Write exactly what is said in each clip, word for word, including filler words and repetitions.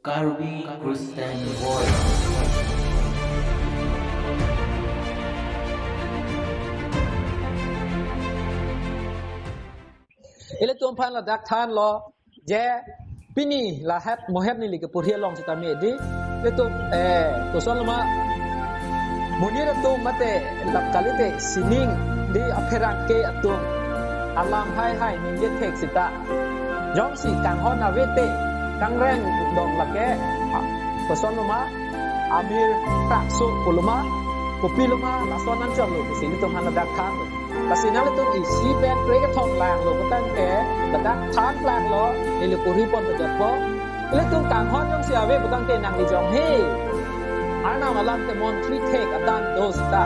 Karbi Christian Voice. Ilitum aphan ladak thanlo, je pini lahat mohet neli keporhi along sitame di, ilitum, eh, kosonloma, monit atum mate lap kalite sining di apherangke atum alam haihai ningje thek sita. Jongsi kanghon ave te, kangreng dong lake, ha, kosonloma, amir takso puloma, kopiloma, lason anchotlo, pusi ilitum aphan ladak thanlo. Lasi nanglitum isi pen kre kethom langlo putangte, ladak than langlo, neli porhi pon pejotpo. Ilitum kanghon jongsi ave putangte nangli jong he Arnam alam ke montri thek adan do sita,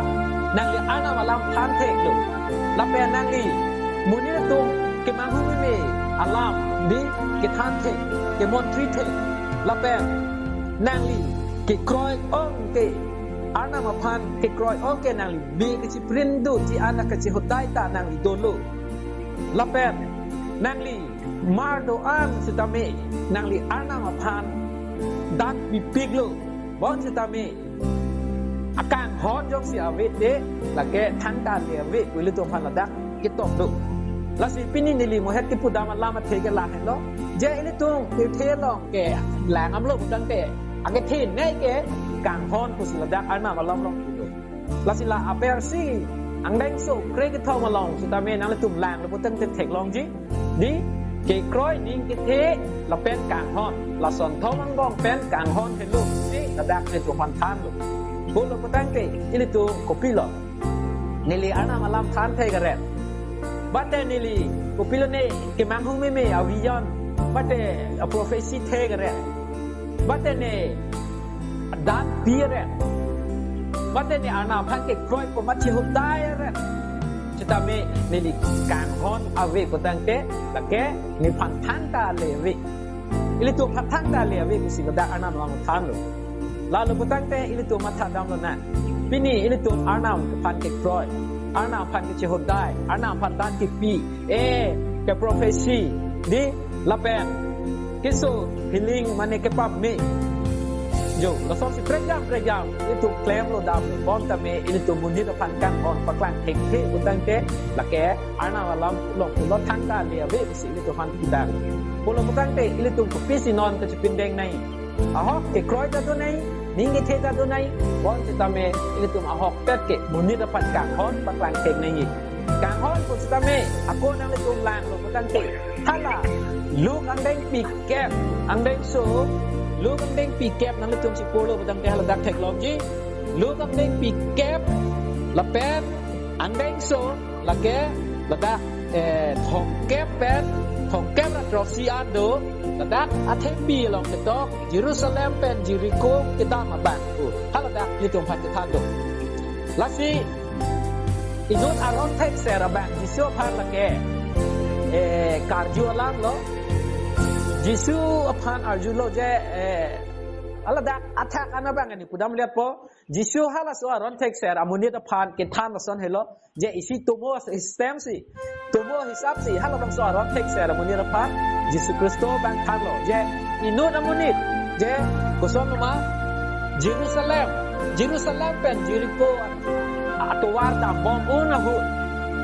nangli Arnam alam than theklo. Lapen nangli monit atum kemanghu meme alam di kethan thek, kemontri thek. Lapen nangli kekroi ong ke, Arnam aphan kekroi ong ke nangli me kachiprin doji an kachehodai ta nangli dolo. Lapen nangli mar do-an sitame nangli Arnam aphan dan pipiklo. Bonsitame akanghon jongsi ave te, lake thangta le ave pu ilitum aphan ladak ketok do. Lasi pini neli mohet kepudam alam athe ke lahenlo. Je ilitum kethe along kelang damlo putangte, akethenei ke kanghon pusi ladak Arnam alam along pulo. Lasi la apersi angdengso kre kethom along sitame nanglitum langlo putangte theklongji. Di kekroi, ning kethe lapen kanghon, lason thom angbong pen kanghon helo si ladak nelitum aphan thanlo. Pulo putangte ilitum kopilo? Neli Arnam alam than thek aret. Mate neli kopilone kemanghu meme avision, mate aprophecy thek aret. Mate ne dan pi aret. Mate ne Arnam aphan kekroi po ma chehodai aret. Sitame neli kanghon ave putangte, lake nephan thangta le ave. Ilitum aphan thangta le ave pusi ladak Arnam alam thanlo. Lalo putangte ilitum matha damlonang. Pini ilitum Arnam aphan kekroi, Arnam aphan kechehodai, Arnam aphan dan kepi, eh, keprophecy di lapen keso healing mane kepame. Jo, lasonsi prekjam prekjam ilitum klemlo damlo, bontame ilitum monit aphan kanghon paklang thekthe putangte, lake Arnam alam along pulo thangta le ave pusi ilitum aphan pudam. Pulo putangte ilitum kopisi non kachipindengnei? Ahok kekroi ta donei, ning kethe ta donei, bonsitame ilitum ahokpet ke monit aphan kanghon paklang theknei. Kanghon pusitame ako nanglitum langlo putangte, hala Luke angdengpi kep, angdengso Luke angdengpi kep nanglitum si pulo putangte haladak theklongji. Luke angdengpi kep lapen angdengso, lake ladak, eh, thomkep pen thomkep ra throksi an do, ladak athengpi along ketok, Jerusalem pen Jericho kedam abang. Oh, haladak nelitum aphan kethan do. Lasi inut aron thekser abang Jisu aphan lake, eh, karju alamlo. Jisu aphan arjulo je, eh, haladak athak an abang neli pudam liatpo. Jisu halaso aron thekser amonit aphan kethan lason helo, je isi tomo system si, tomo hisap si halabangso aron thekser amonit aphan Jisu Khristo abang thanlo, je inut amonit, je kosonloma, Jerusalem, Jerusalem pen Jericho atovar dambom un ahut,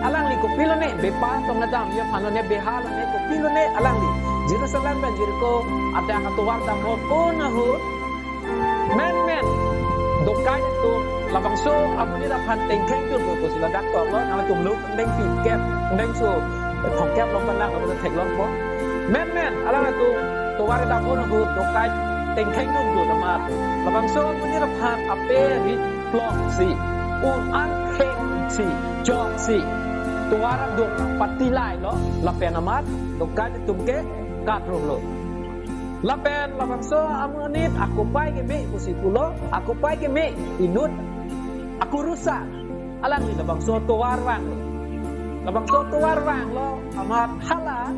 alangli kopilone, bepa tong adam ya phanlone, behalone, kopilone alangli Jerusalem pen Jericho adak atovar dambom un ahut, menmen dokait atum labangso amonit aphan tengkheng dunlo pusi ladak toklo, nangtum Luke angdengpi kep, angdengso thomkep along pen lang ladak theklongpo. Menmen alangtum tovar dambom ahut dokait tengkheng dundun amat labangso amonit aphan ape rit plok si, un-an kheng si, chok si, tovar adung patilailo, lapen amat dokait atum ke katrumlo. Lapen labangso amonit akopai keme pusi pulo, akopai keme inut akurusar, alangli labangso tovar vanglo. Labangso tovar vanglo amat hala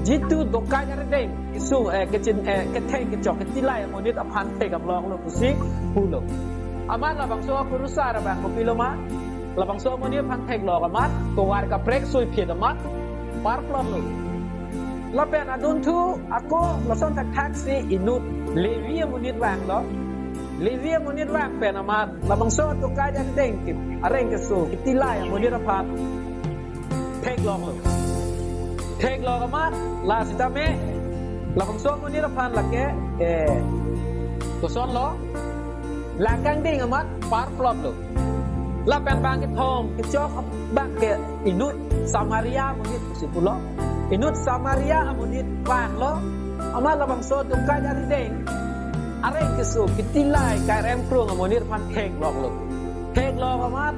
jitu dokait arideng kesung, eh, kechin, eh, ketheng kechok ketilai amonit aphan thek ablonglo pusi pulo. Amat labangso akurusar abang kopiloma, labangso amonit aphan theklong amat tovar kaprek sui phit amat parplotlo. Lapen adunthu ako lason thakthak si inut Levi amonit vanglo. Levi amonit vang pen amat labangso dokait arideng ke areng keso kitilai amonit aphan theklonglo. Theklong amat la sitame labangso amonit aphan lake, eh, kosonlo, lang kangding amat parplotlo. Lapen bang kethom kechok bang ke inut Samaria amonit pusi pulo. Inut Samaria amonit vanglo. Amat labangso dokait arideng areng keso kitilai kairem krung amonit aphan theklonglo. Theklong amat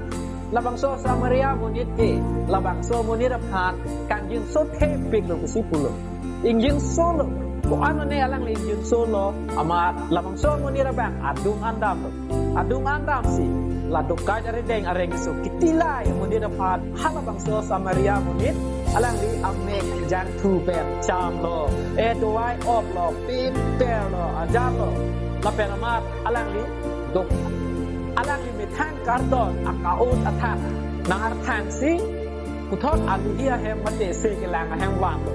labangso Samaria amonit ke labangso amonit aphan kangjinso thepiklo pusi pulo. Ingjinsolo. Ko-an mane alangli injinsolo amat labangso amonit abang adung andamlo. Adung andamsi la dokait arideng areng keso kitilai amonit aphan halabangso Samaria amonit alangli amek jangthu pen chamlo, eh, dovai oplo, pin perlo, ajarlo. Lapen amat alangli dok, alangli methang kardon akaut athak nang arthangsi puthot aluhi ahem mate se kelang ahem vanlo.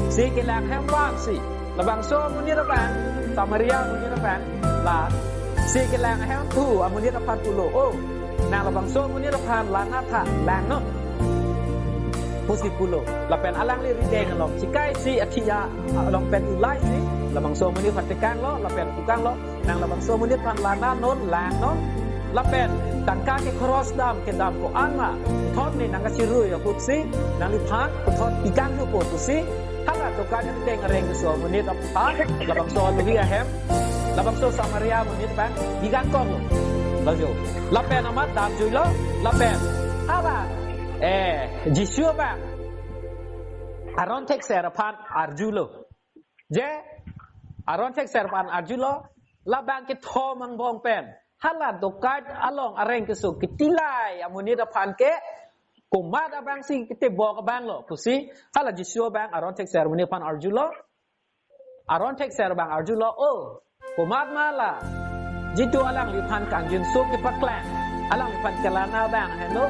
Se kelang ahem vansi labangso amonit abang, Samaria amonit abang, la se kelang ahemthu amonit aphan pulo, "O, nang labangso amonit aphan lanatha, langnon," pusi pulo. Lapen alangli rideng along chikaisi athiya along pen ulaisi labangso amonit aphan tekanglo, lapen pukanglo, "Nang labangso amonit aphan lananon, langnon. Lapen tangka ke khoros dam kedam ko-an ma puthot ne nang kachirui ahutsi nangliphan puthot pikangthupo," pusi hala dokait arideng areng keso amonit aphan labangso aluhi ahem, labangso Samaria amonit abang pikangkoklo. Lajo. Lapen amat damjuilo. Lapen hala, eh, Jisu abang aron thekser aphan arjulo. Je, aron thekser aphan arjulo, labang kethom angbong pen hala dokait along areng keso kitilai amonit aphan ke komat abangsi ketebok abanglo pusi hala Jisu abang aron thekser amonit aphan arjulo. Aron thekser abang arjulo, "O, komat ma la jitu alangliphan kangjinso kepaklang, alangliphan kelana abang helo,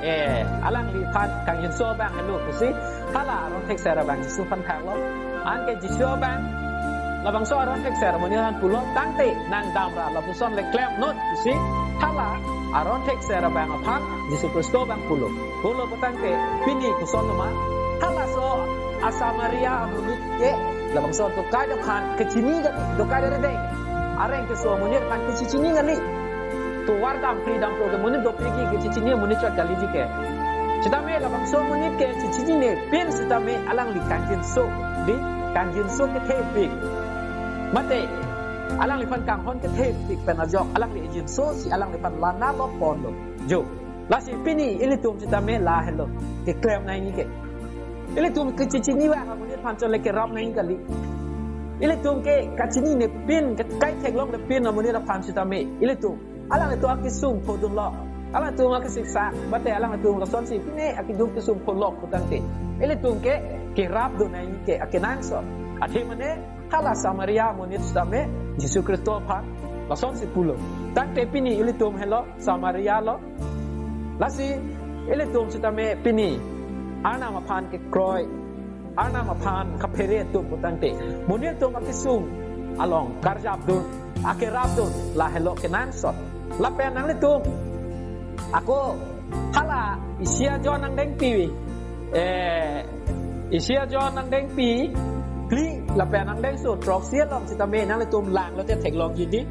eh, alangliphan kangjinso abang helo," pusi hala aron thekser abang Jisu aphan thaklo. Anke Jisu abang labangso aron thekser amonit aphan pulo, "Tangte nang damra lapuson le klemnon," pusi hala aron thekser abang aphan Jisu Khristo abang pulo. Pulo putangte pini kosonlo ma, halaso aSamaria amonit ke labangso dokait aphan kachini kali, dokait arideng areng keso amonit aphan kachechini kali. Tovar dam phli dam phro ke monit dopik ke kachechini amonit chot kaliji ke. Sitame labangso amonit ke chechinine pin sitame alangli kangjinso, di, kangjinso kethepik, mate alangliphan kanghon kethepik pen ajok alangli ingjinsosi alangliphan lanalo ponlo. Jo. Lasi pini ilitum sitame lahelo keklem nangji ke. Ilitum kachechini vang amonit aphan chot le kerap nangji kali. Ilitum ke kachinine pin, ke kai theklongle pin amonit aphan sitame ilitum alanglitum akesung phodunlo, alanglitum akesiksak, mate alanglitum lasonsi pine akeduk kesung pholok putangte ilitum ke kerapdun nangji ke akenangsot. Athe mane hala Samaria amonit sitame Jisu Khristo aphan lasonsi pulo. Tangte pini ilitum helo Samaria lo. Lasi ilitum sitame pini Arnam aphan kekroi, Arnam aphan kaphere atum putangte monit atum akesung along karjapdun, akerapdun, lahelo kenangsot. Lapen nanglitum ako hala isi ajon angdengpi, eh, isi ajon angdengpi phli lapen angdengso throksi along sitame nanglitum langlote theklongji di.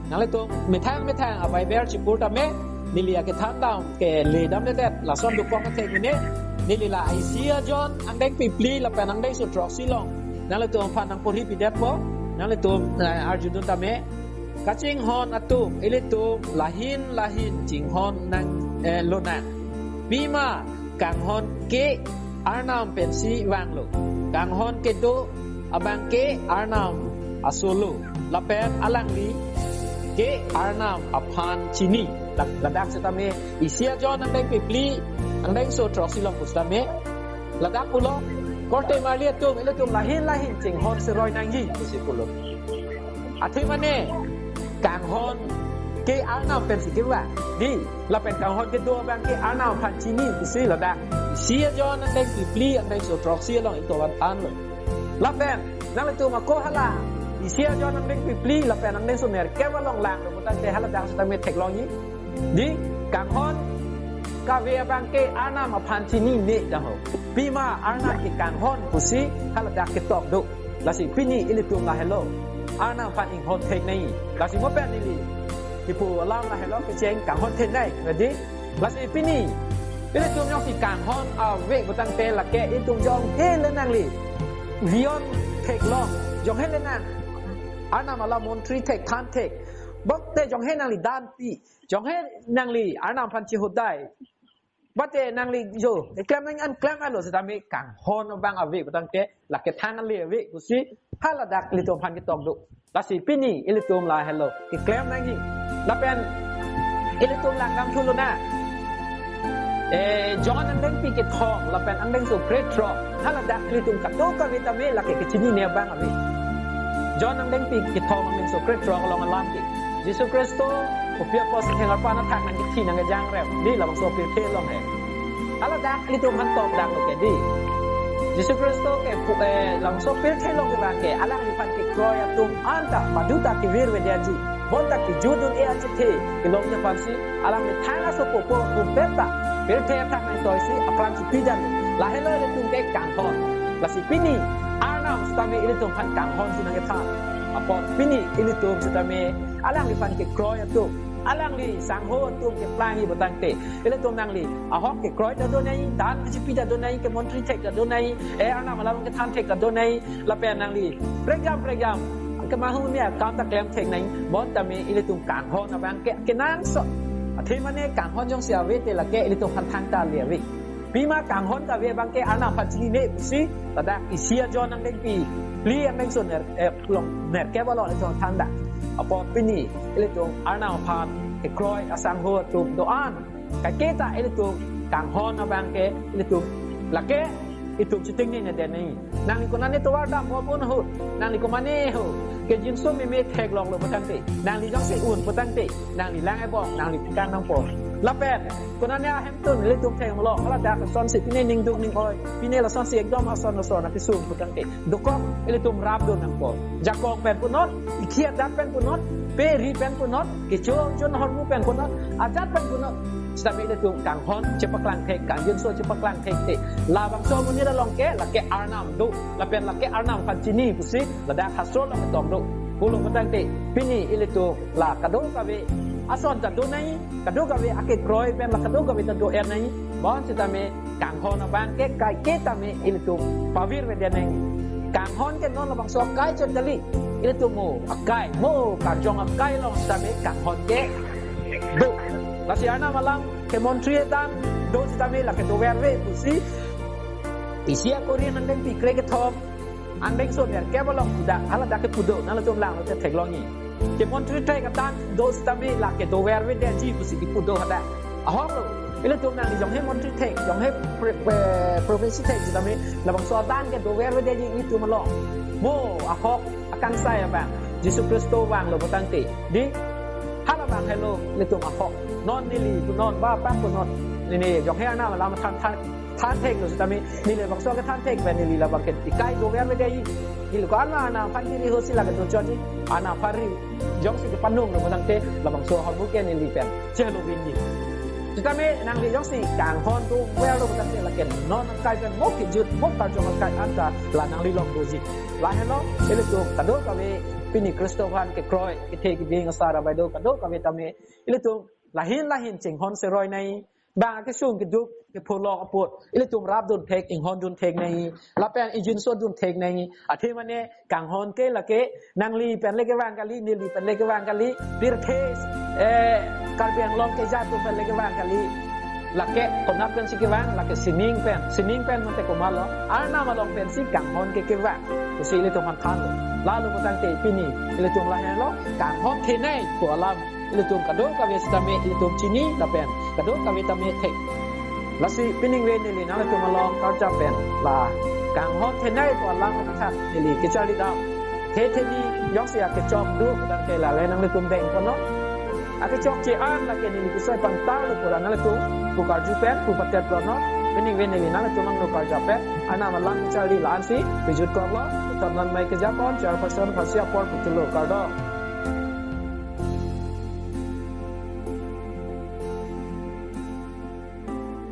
Nanglitum methang methang aBible chipur tame, neli akethan dam ke ledamledet, lason dokok kethek mene. Neli la isi ajon angdengpi phli lapen angdengso throksi along nanglitum aphan nangporhi pidetpo. Nanglitum, eh, arjudun tame. Kachinghon atum, ilitum lahin lahin chinghon nang, eh, lonang. Pima kanghon ke Arnam pensi vanglo. Kanghon kedo abang ke Arnam asolo. Lapen alangli ke Arnam aphan chini. Lad-, ladak sitame isi ajon angdengpi phli, angdengso throksi along pusitame ladak pulo, korte marli atum, ilitum lahin lahin chinghon seroi nangji pusi pulo. Athe mane kanghon ke Arnam pensi kevang, di, lapen kanghon kedo abang ke Arnam aphan chini pusi ladak isi ajon angdengpi phli, angdengso throksi along ilitum aphan thanlo. Lapen nanglitum ako hala isi aJohn angdengpi phli lapen angdengso nerkep along langlo putangte haladak sitame theklongji. Dei, kanghon kave abangke Arnam aphan chinine jang ho. Pima Arnam ke kanghon pusi haladak ketok do. Lasi pini ilitum lahelo, Arnam aphan inghon theknei. Lasi mo pen ili ipu alam lahelo kecheng kanghon theknei. Ready? Lasi pini ilitum jongsi kanghon ave putangte lake ilitum jonghe le nangli vion theklong, jonghe le nang Arnam alam montri thek, than thek, bokte jonghe nangli danpi, jonghe nangli Arnam aphan chihudai, bate nangli jo keklem nang an klem alo sitame kanghon abang ave putangte lake thang ale ave pusi haladak ilitum aphan ketok do. Lasi pini ilitum lahelo keklem nangji. Lapen ilitum langdam thulona, eh, John angdengpi kethom lapen angdengso krethrok, haladak ilitum kadokave tame lake kechinine abang ave. John angdengpi kethom angdengso krethrok along alam ke, Jisu Khristo kopi apot si thengparpan athak nangkethi nangkejangrem, dei, labangso pirthe along he. Haladak ilitum aphan tokdaklo ke, dei, Jisu Khristo ke pu-, eh, labangso pirthe along kevang ke alangliphan kekroi atum anta baduta kevirvedetji. Bonta kejutdun-e achethe kelongji aphansi alang methang asopo po pumpet ta pirthe athak nangtoisi apran chipidam. Lahelo ilitum ke kanghon. Lasi pini Arnam sitame ilitum aphan kanghon si nangkethan. Apot pini ilitum sitame alangliphan kekroi atum, alangli sangho atum keplangji putangte, ilitum nangli ahok kekroi ta donei, dan kechipi ta donei, kemontri thek ta donei, eh, Arnam alam kethan thek ta donei, lapen nangli prekjam prekjam kemahumi akam ta klem theknei, bonta me ilitum kanghon abangke kenangsot. Athe mane kanghon jongsi ave te lake ilitum aphan thangta ale ave. Pima kanghon kave abangke Arnam aphan chinine pusi ladak isi aJohn angdengpi phli angdengso ner, eh, along nerkep along ilitum thandak. Apot pini ilitum Arnam aphan kekroi asangho atum do-an kaiketa ilitum kanghon abangke ilitum lake itum chitingnine detnei. Nangli konane tovar dam ho pon ho, nangli komane ho, kejinso meme theklonglo putangte, nangli jongsi un putangte, nangli lang ebong, nangli tikang nangpo. Lapen konane ahemtun ilitum theklo, haladak asonsi pine ningduk ning-oi, pine lasonsi ekdom ason ason akesung putangte, dokok ilitum rapdun nangpo. Jakong pen punot, ikhi adat pen punot, pe ri pen punot, kecho chon hormu pen punot, ajat pen punot. Sitame ilitum kanghon chepaklang thek, kangjinso chepaklang thekte, labangso amonit along ke lake Arnam do, lapen lake Arnam aphan chini pusi ladak hastro along ketok do. Pulo putangte pini ilitum la kadokave ason ta donei, kadokave akekroi pen la kadokave ta do-ernei. Bonsitame kanghon abangke kaiketa me ilitum pavirvedetnei. Kanghon ke non labangso akai chot kali. Ilitum mo akai, mo karjong akai along sitame kanghon ke do. Lasi Arnam alam kemontri dan do sitame lake doverve pusi isi aKorinth angdengpi krekethom angdengso nerkep along dak haladak kepu do, nanglitum langlo te theklongji. Kemontri thek adan do sitame lake dovervedetji pusi kepu do hadak. Ahoklo, ilitum nangli jonghe montri thek, jonghe pre-, pre-, prophecy thek sitame labangso adan ke dovervedetji ilitum along. Mo ahok akangsai abang Jisu Khristo vanglo putangte, dei, hala abang helo ilitum ahok. Non neli pu non ba pa pu non, neli jonghe Arnam alam than than than theklo sitame neli labangso kethan thek pen neli labang ke ikai dovervedetji. Neli ko Arnam aphan kiri ho si lake dochotji. Arnam aphan ri jongsi kepanung lo putangte labangso ahormu ke neli pen chehelo binji. Sitame nangli jongsi kanghon doverlo putangte lake non akai pen mo kejut mo karjong akai anta la nangli along doji. Lahelo ilitum kadokave pini Khristo aphan kekroi kethe kebing asar abai do kadokave tame ilitum lahin lahin chinghon seroinei. Bang akesung keduk kepholok apot ilitum rapdun thek, inghondun theknei, lapen ingjinso dun theknei. Athe mane kanghon ke lake nangli pen le kevang kali, neli pen le kevang kali, pirthe, eh, Karbi Anglong keja atum pen le kevang kali. Lake konat pensi kevang, lake sining pen, sining pen mate komatlo, Arnam along pensi kanghon ke kevang pusi ilitum aphan thanlo. Lalo putangte pini ilitum lahenlo, kanghon thenei pu alam ilitum kadokave sitame ilitum chini lapen kadokave tame thek. Lasi pining ve neli nanglitum along karja pen la kanghon thenei pu alam athak neli kecharli dam. Thethe ni jongsi akechok do putangte la le nanglitum deng ponnon. Akechok che-an lake neli kesoi pangtar lo pura nanglitum pu karju pen pu patet ponnon. Pining pining nangtum angno karjap-e, anam alam charli la-ansi pejut koklo. Tam non mai kejapon chairperson khasi apor putulo, kardom.